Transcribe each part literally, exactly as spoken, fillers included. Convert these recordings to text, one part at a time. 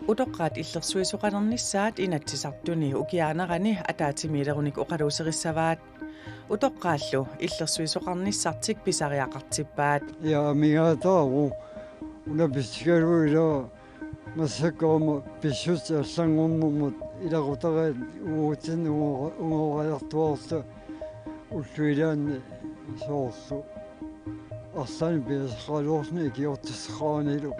Utoqqaat illersuisoqalernissaat Inatsisartuni ukiaanerani ataatsimiilerunik oqaluuserissavaat. Utoqqaallu illersuisoqarnissartik pisariaqartippaat. Ja, amigaataavoq una pissusigalugu ilaa massakkut aamma pissutsit allanngornermut ilaqutariit uagutsinnut ungo-, ungoraartuarluta ullut ilaanni soorlu arlaannik piareersaqaraluarluni ikiortissaqaranilu.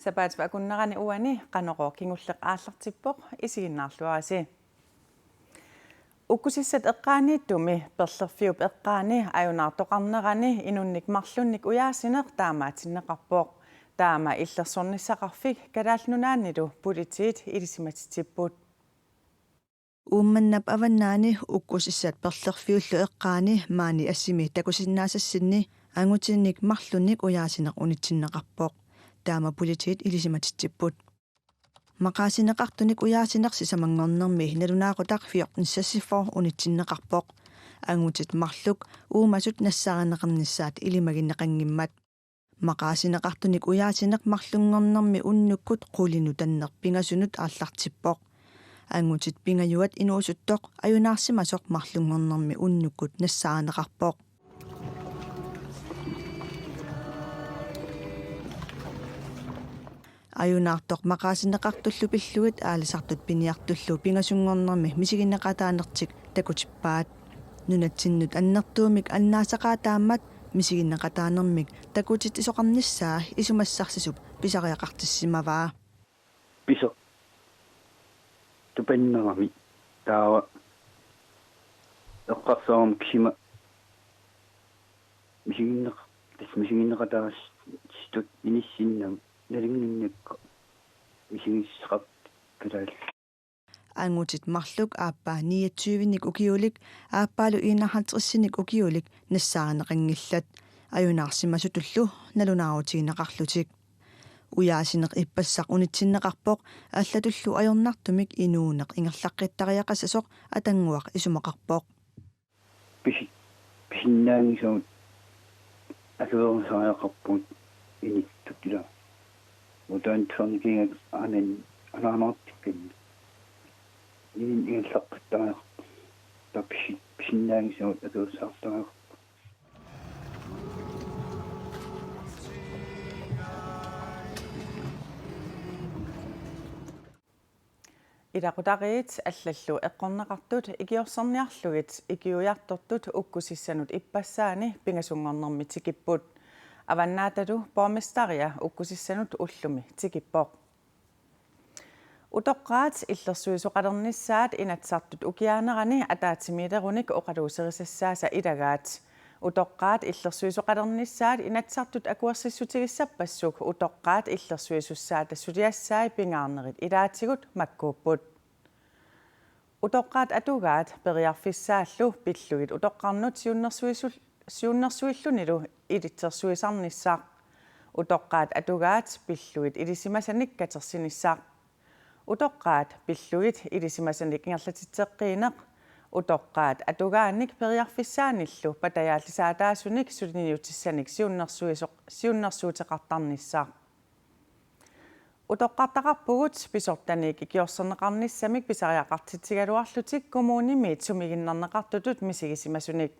Sapaatip akunnerani uani Qanorooq kingulleq aallartippoq, isiginnaarluarisi. Ukkusissat eqqaaniittumi Perlerfiup eqqaani ajunaartoqarnerani inunnik marlunnik ujaasineq taamaatinneqarpoq. Taama illersornissaqarfik Kalaallit Nunaannilu politiit ilisimatitsipput. Uummannap avannaani ukkusissat Perlerfiullu eqqaani maani assimi takusinnaasassinni angutinnik marlunnik ujaasineq unitsinneqarpoq. Taama politiit ilisimatitsipput. Maqaasineqartunik ujaasineq sisamanngornermi nalunaaqutaq fjorten seksogfyrre unitsinneqarpoq. Angutit marluk uumasut nassaarineqarnissaat ilimagineqanngimmat. Maqaasineqartunik ujaasineq marlunngornermi unnukkut qulinut tanneq pingasunut aallartippoq. Angutit pingajuat inuusuttoq ajunaarsimasoq marlunngornermi unnukkut nassaarineqarpoq. Ajunaartoq maqaasineqartullu pillugit aalisartut piniartullu pingasunngornermi misigineqataanertik takutippaat. Nunatsinnut annertuumik annaasaqaataammat misigineqataanermik takutitsisoqarnissaa isumassarsisup pisariaqartissimavaa. Pisoq tupannerami taava eqqarsaarama kisima misiginneq-, tassa misigineqataasutut inissinnamik nalunnginnakku misigissaqartut kalaallit. Angutit marluk aappaa niogtyvenik ukiulik, aappaalu enoghalvtredsinik ukiulik nassaarineqanngillat. Ajunaarsimasutullu nalunaarutigineqarlutik. Ujaasineq ippassaq unitsinneqarpoq allatullu ajornartumik inuuneq ingerlaqqittariaqassasoq Atannguaq isumaqarpoq. Pisi-, pisinnaanngisagut akuerisariaqarpugut inittut ila. Utaantuarnikiigat anan anaanaartikkanni. Inuuneq ingerlaqqittariaqarpoq. Taava pisi-, pisinnaanngisagut akuerisartariaqarput. Ilaqutariit allallu eqqorneqartut ikiorserniarlugit ikiuiartortut ukkusissanut ippassaani pingasunngornermi tikipput. Avannaatalu borgmesteria ukkusissanut ullumi tikippoq. Utoqqaat illersuisoqalernissaat Inatsisartut ukiaanerani ataatsimiilerunik oqaluuserisassaasa ilagaat. Utoqqaat illersuisoqalernissaat Inatsisartut akuersissutigissappassuk utoqqaat illersuisussaata suliassai pingaarnerit ilaatigut makkuupput. Utoqqaat atugaat periarfissaallu pillugit utoqqarnut siunnersuisul-, siunnersuillunilu ilitsersuisarnissaq. Utoqqaat atugaat pillugit ilisimasanik katersinissaq. Utoqqaat pillugit ilisimasanik ingerlatitseqqiineq. Utoqqaat atugaanik periarfissaanillu patajaallisaataasunik suliniutissanik siunnersuisoq-, siunnersuuteqartarnissaq. Utoqqartaqarpugut pisortanik ikiorserneqarnissamik pisariaqartitsigaluarlutik kommunimi sumiginnarneqartutut misigisimasunik.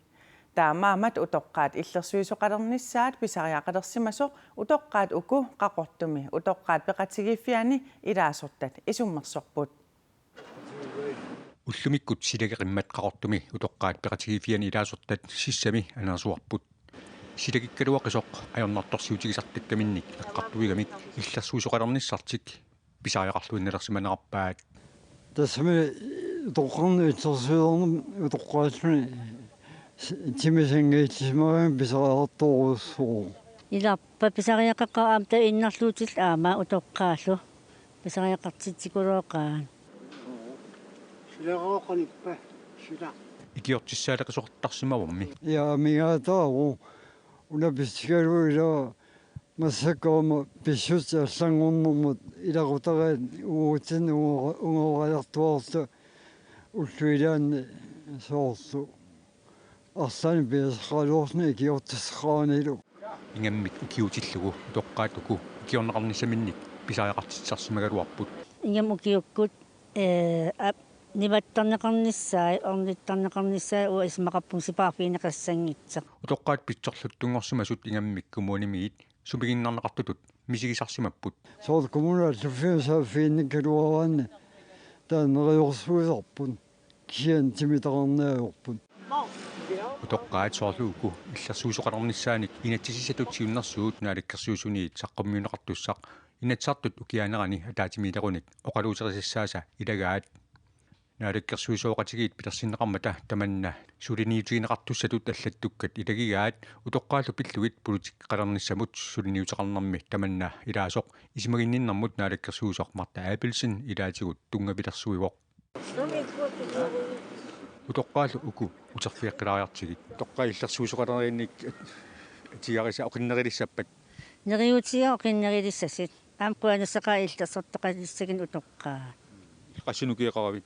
Taamaammat utoqqaat illersuisoqalernissaat pisariaqalersimasoq utoqqaat uku Qaqortumi utoqqaat peqatigiiffianni ilaasortat isummersorput. Ullumikkut silageqimmat Qaqortumi utoqqaat peqatigiiffianni ilaasortat sissami anersuarput. Silagikkaluaqisoq ajornartorsiutigisartakkaminnik eqqartuigamik illersuisoqalernissartik pisariaqarluinnalersimanerarpaat. Tassami utoqqarnut illersuisoqarnermut utoqqaalluni s-, timmisanngiitsisimagaanni pisariaqartorujussuuvoq. Ilarpa pisariaqaqqaarami taava innarluutillit aamma utoqqaallu. Pisariaqartitsikuloqaat. Silaqqanikka, sila. Ikiortissaaleqisoqartarsimavammi. Ja, amigaataavoq una pissusigalugu ilaa massakkut aamma pissutsit allanngornermut ilaqutariit uagutsinnut ungo-, ungoraartuarluta Ullut ilaanni soorlu arlaannik piareersaqaraluarluni ikiortissaqaranilu. Ingammik ukiutillugu utoqqaat uku ikiorneqarnissaminnik pisariaqartitsisarsimagaluarput. Ingammik ukiukkut, ee, ap-, nivattarneqarnissaat, ornittarneqarnissaat uanga isumaqarpunga sipaarfigineqassanngitsoq. Utoqqaat pitsorluttunngorsimasut ingammik kommunimiit sumiginnarneqartutut misigisarsimapput. Soorlu kommunip allaffiup saaffiginnikkaluaraanni taanna neriorsuisarput, kisianni timitaqarneq ajorput. Utoqqaat soorlu uku illersuisoqalernissaannik inatsisissatut siunnersuut Naalakkersuisuniit saqqummiunneqartussaq Inatsisartut ukiaanerani ataatsimiilerunik oqaluuserisassaasa ilagaat. Naalakkersuisooqatigiit pilersinneqarmata tamanna suliniutigineqartussatut allattukkat ilagigaat utoqqaallu pillugit politikkeqalernissamut suliniuteqarnermi tamanna ilaasoq isumaginninnermut naalakkersuisoq Martha Abelsen ilaatigut tunngavilersuivoq. Utoqqaallu uku uterfigeqqilaariartigit. Utoqqaat illersuisoqaleriinnik atigarisa oqinnerulissappat? Neriuutiga oqinnerulissasut. Aamma qujanarsuaq illersortoqalissaginnut utoqqaat. Qassinik ukioqaravit?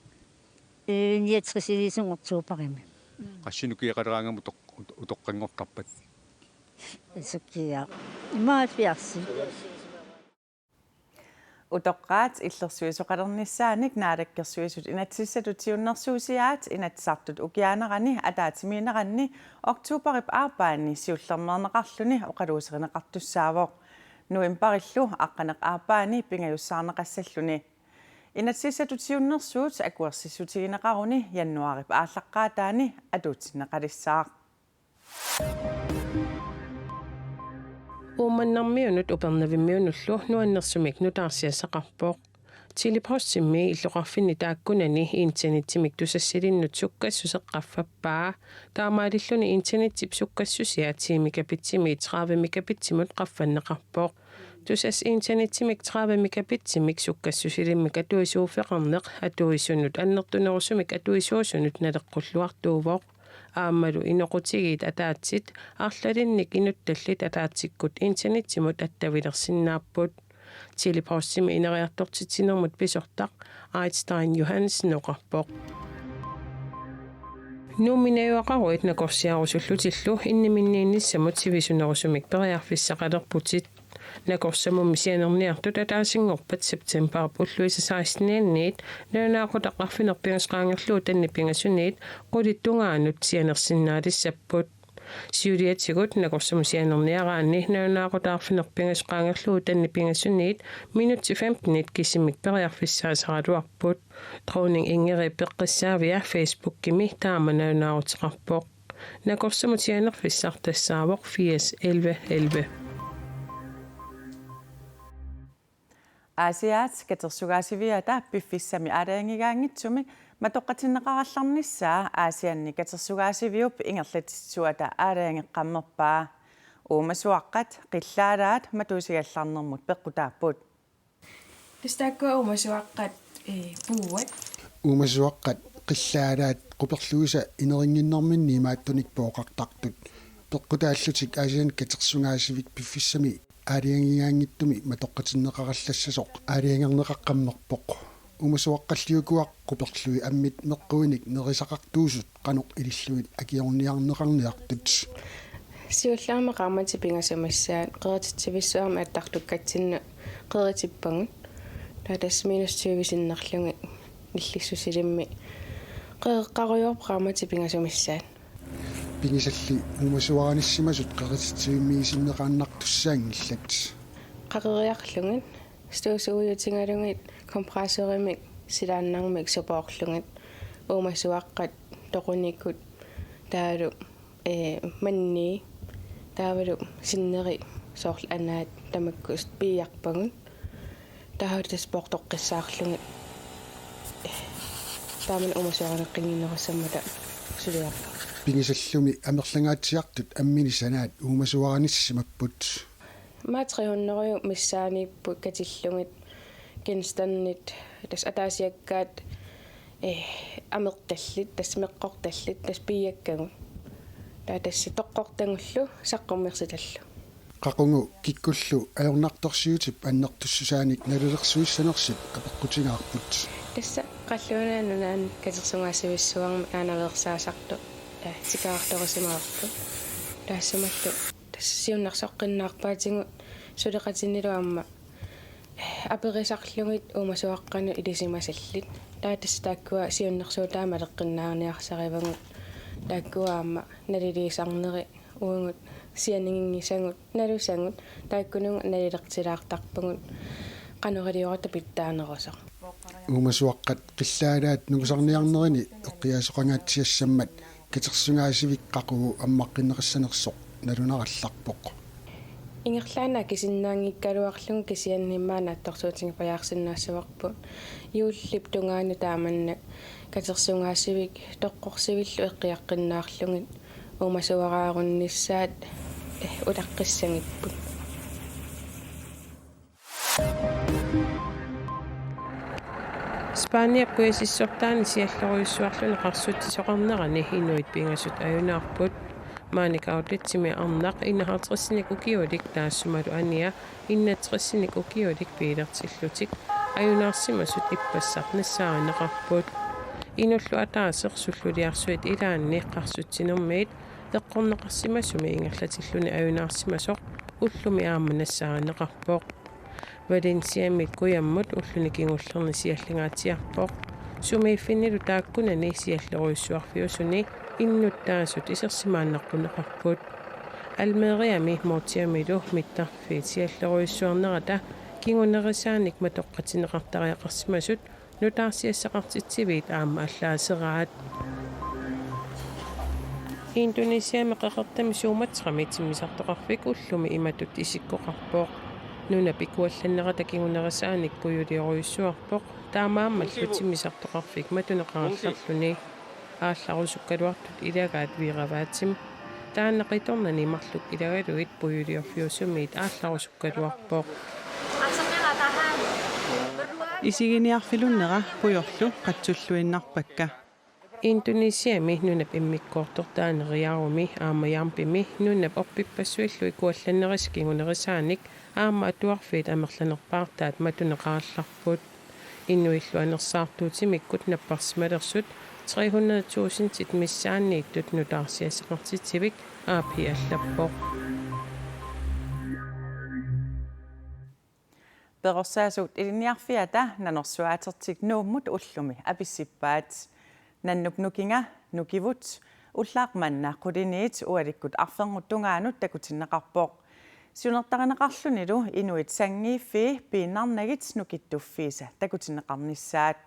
Ee, niogtresiliisumik oktoberimi. Qassinik ukioqaleraangamik utoq-, utoq-, utoqqanngortarpat? Sukkiaq. Imaaffiarsi. Utoqqaat illersuisoqalernissaanik Naalakkersuisut inatsisissatut siunnersuusiaat Inatsisartut ukiaanerani ataatsimiinneranni oktoberip aappaani siullermeerneqarluni oqaluuserineqartussaavoq. Novemberillu aqqaneq-aappaani pingajussaarneqassalluni. Inatsisissatut siunnersuut akuersissutigineqaruni januaarip aallaqqaataani atuutsinneqalissaaq. Uummannarmiunut Upernavimmiunullu nuannersumik nutaarsiassaqarpoq. Tele-Postimi illoqarfinni taakkunani internettimik tusassilinnut sukkassuseq qaffappaa. Taamaalilluni internettip sukkassusia ti megabitimiit tredive megabitsimut qaffanneqarpoq. Tusass internettimik tredive megabitsimik sukkassusilimmik atuisuuffeqarneq atuisunut annertunerusumik atuisuusunut naleqqulluartuuvoq. Aammalu inoqutigiit ataatsit arlalinnik inuttallit ataatsikkut internettimut attavilersinnaapput. Tele-Postimi ineriartortitsinermut pisortaq Ait Stein Johansen oqarpoq. Nuummi najugaqaruit nakorsiarusullutillu inniminniinnissamut sivisunerusumik periarfissaqalerputit. Nakorsamummi sianerniartut ataasinngorpat septembarip ulluisa sekstenianniit nalunaaqutaq arfineq-pingasut qaangerlugu tanni pingasuniit qulit tungaanut sianersinnaalissapput. Siuliatigut nakorsamut sianerniaraanni nalunaaqutaq arfineq-pingasut qaangerlugu tanni pingasuniit minutsit femtenit kisimmik periarfissaasaraluarput. Dronning Ingridip peqqissaavia Facebookimi taama nalunaaruteqarpoq. Nakorsamut sianerfissaq tassaavoq firs elleve elleve. Aasiaat katersugaasiviata piffissami aalajangigaanngitsumi matoqqatinneqarallarnissaa Aasianni katersugaasiviup ingerlatsissuata aalajangeqqammerpaa. Uumasuaqqat qillaalaat matusigallarnermut peqqutaapput. Tassa taakkua uumasuaqqat, ee, puuat. Uumasuaqqat qillaalaat quperluisa inerinnginnerminni imaattunik pooqartartut. Peqqutaallutik Aasianni katersugaasivik piffissami aalajangigaanngitsumi matoqqatinneqarallassasoq aalajangerneqaqqammerpoq. Uumasuaqqalli ukua quperlui ammit meqquinik nerisaqartuusut qanoq ilillugit akiorniarneqarniartut. Siullermik qaammatit pingasumissaat qerititsivissuarmik attartukkatsinnut qeritippagut. Taava tassa minus tyve sinnerlugit nillissusilimmi qereqqarujoorpoq qaammatit pingasumissaat. Pigisalli uumasuaranissimasut qerititsivimmiisinneqaannartussaanngillat. Qaqeriarlugit, støvsugerutigalugit, kompressorimik silaannarmik supoorlugit, uumasuaqqat toqunikut, taavalu, ee, mannii, taavalu sinneri soorlu anaat tamakku piiarpagut. Taava tassa poortoqqissaarlugit. Taamani uumasuarineqqinnginnerussammata suliarpagut. Pigisallumi amerlangaatsiartut amminik sanaat uumasuaranissimapput. Materiaaliuvoq missaaniipput katillugit genstandit tassa ataasiakkaat, eh, amertallit, tassa meqqortallit, tassa piiakkagut. Taava tassa toqqortagullu saqqummersitallu. Qaqugu kikkullu ajornartorsiutip annertussusaanik nalilersuissanersut apeqqutigaarput. Tassa Qallunaat Nunaanni katersugaasivissuarmi aanaveersaasartoq, eh, tikeraartorusimavarput. Taassumalu tassa siunnersoqqinnaarpaatigut suleqatinnilu aamma, eh, aperisarlugit uumasuaqqanut ilisimasallit. Taava tassa taakkua siunnersuutaat maleqqinnaarniarsarivagut. Taakkua aamma naliliisarneri, uagut sianiginngisagut, nalusagut, taakkununnga nalilertilaartarpagut, qanoq iliorutta pitsaanerusoq. Uumasuaqqat qillaalaat nungusarniarnerini eqqiaasoqangaatsiassammat katersugaasivik qaqugu ammaqqinneqassanersoq nalunarallarpoq. Ingerlaannaq akisinnaanngikkaluarlugu kisianni immaqa naatsorsuutigipajaarsinnaassavarput. Juullip tungaanut taamannak katersugaasivik toqqorsivillu eqqiaqqinnaarlugit uumasuaraarunnissaat, eh, utaqqissagipput. Spaniap kujasissortaani siallerujussuarluni qarsutsisoqarnerani inuit pingasut ajunaarput. Maani Gaudetimi arnaq enoghalvtredsinik ukiulik taassumalu ania enoghalvtredsinik ukiulik biilertillutik ajunaarsimasut ippassaq nassaarineqarput. Inullu ataaseq sulluliarsuit ilaanni qarsutsinermiit eqqorneqarsimasumi ingerlatilluni ajunaarsimasoq ullumi aamma nassaarineqarpoq. Valenciamiit kujammut ulluni kingullerni siallingaatsiarpoq. Sumiiffinnilu taakkunani siallerujussuarfiusuni innuttaasut isersimaannartuneqarput. Almeriami Murciamilu mittarfiit siallerujussuarnerata kingunerisaanik matoqqatinneqartariaqarsimasut nutaarsiassaqartitsiviit aamma allaaseraat. Indonesiami qeqertami Sumatrami timmisartoqarfik ullumi imatut isikkoqarpoq. Nunap ikuallannerata kingunerisaanik pujuliorujussuarpoq, taamaammallu timmisartoqarfik matuneqarallarluni. Aallarusukkaluartut ilagaat Viravaatim. Taanna qitornani marluk ilagalugit pujuliorfiusumiit aallarusukkaluarpoq. Isiginiarfilunnera pujorlu qatsulluinnarpakka. Indonesiami nunap immikkoortortaani Riau-mi aamma Jambimi nunap orpippassuillu ikuallannerisa kingunerisaanik aamma atuarfiit amerlanerpaartaat matuneqarallarput. Inuillu anersaartuutimikkut napparsimalersut tre hundrede tusindit missaanniittut nutaarsiassaqartitsivik A P allappoq. Perorsaasut ilinniarfiata nanorsuaatertik Nuummut ullumi apissippaat. Nannup nukinga, nukivut, ullaaq manna quliniit ualikkut arfernut tungaanut takutinneqarpoq. Siunertarineqarlunilu inuit sanngiiffii piinnarnagit nukittuffiisa takutinneqarnissaat.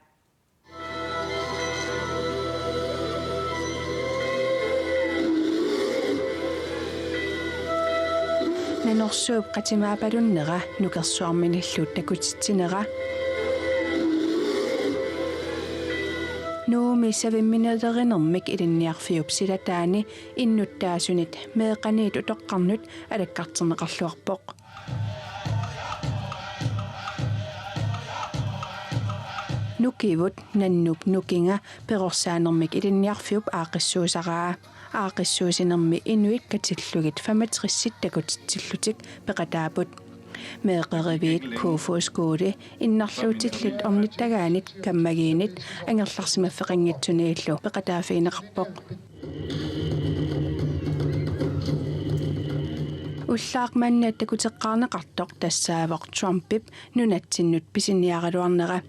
Nanorsuup qatimaapalunnera nukersuarminillu takutitsinera. Nuummi savimminalerinermik ilinniarfiup silataani innuttaasunit meeqqaniit utoqqarnut alakkarterneqarluarpoq. Nukivut, nannup nukinga, perorsaanermik ilinniarfiup aaqqissuussaraa. Aaqqissuussinermi inuit katillugit femogtresit takutitsillutik peqataapput. Meeqqeriviit, Kofoeds Skole, innarluutillit ornittagaannit kammagiinnit angerlarsimaffeqanngitsuniillu peqataaffigineqarpoq. Ullaaq manna takuteqqaarneqartoq tassaavoq Trumpip nunatsinnut pisiniaraluarnera.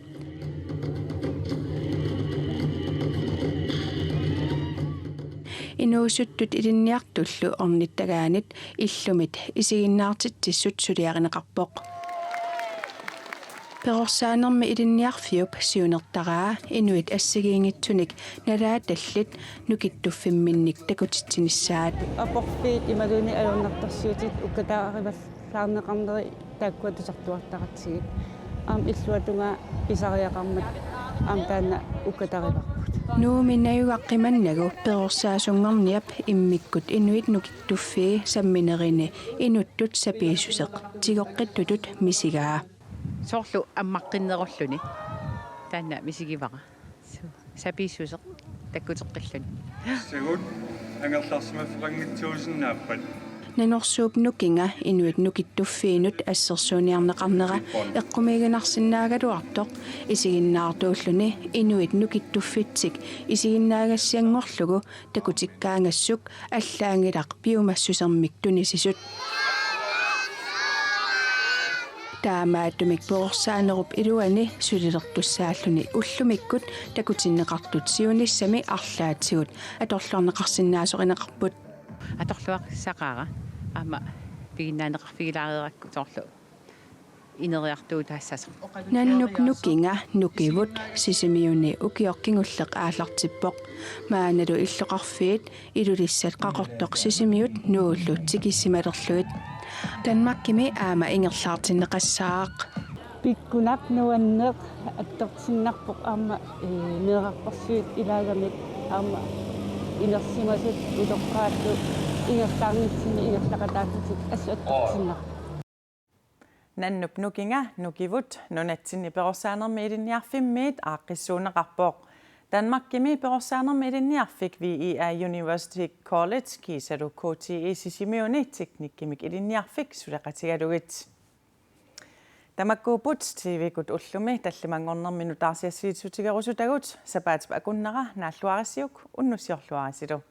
Inuusuttut ilinniartullu ornittagaannit illumit isiginnaartitsissut suliarineqarpoq. Perorsaanermi ilinniarfiup siunertaraa inuit assigiinngitsunik nalaatallit nukittuffimminnik takutitsinissaat. Aporfiit imaluunniit ajornartorsiutit ukkatarivallaarneqarneri taakkua tusartuartaratsigit. Aamma illuatungaa pisariaqarmat aamma taanna ukkatarivarput. Nuummi najugaqqimannagu perorsaassunngorniap immikkut inuit nukittuffii samminerini inuttut sapiissuseq tigoqqittutut misigaa. Soorlu ammaqqinnerulluni. Taanna misigivara. Su-, sapiissuseq takkuteqqilluni. Sagut angerlarsimaffeqanngitsuusinnaappat. Nanorsuup nukinga inuit nukittuffiinut assersuuniarneqarnera eqqumiiginarsinnaagaluartoq isiginnaartuulluni inuit nukittuffitsik isiginnaagassianngorlugu takutikkaangassuk allaanngilaq piumassusermik tunisisut. Taamaattumik perorsaanerup iluani sulilertussaalluni ullumikkut takutinneqartut siunissami arlaatigut atorluarneqarsinnaasorineqarput. Atorluassaqaara aamma piginnaaneqarfigilaareerakku soorlu ineriartuutaassasoq. Nannuk nukinga nukivut Sisimiuni ukioq kingulleq aallartippoq. Maannalu illoqarfiit Ilulissat Qaqortoq Sisimiut Nuullu tikissimalerlugit. Danmarkimi aamma ingerlaartinneqassaaq. Pikkunaq nuanneq attortinnarpoq aamma, ee, meerarpassuit ilaagamik aamma inersimasut utoqqaallu ingerlaarnitsinni ingerlaqataatitik assut attortinnarpoq. Nannup nukinga nukivut nunatsinni perorsaanermi ilinniarfimmiit aaqqissuunneqarpoq. Danmarkimi perorsaanermi ilinniarfik V E A University College kiisalu K T E Sisimiuni teknikkimik ilinniarfik suleqatigalugit. Tamakkuupput T V-kkut ullumi tallimanngornermi nutaarsiassiliissutigerusutagut. Sapaatip akunnera naalluarisiuk, unnussiorluarisilu.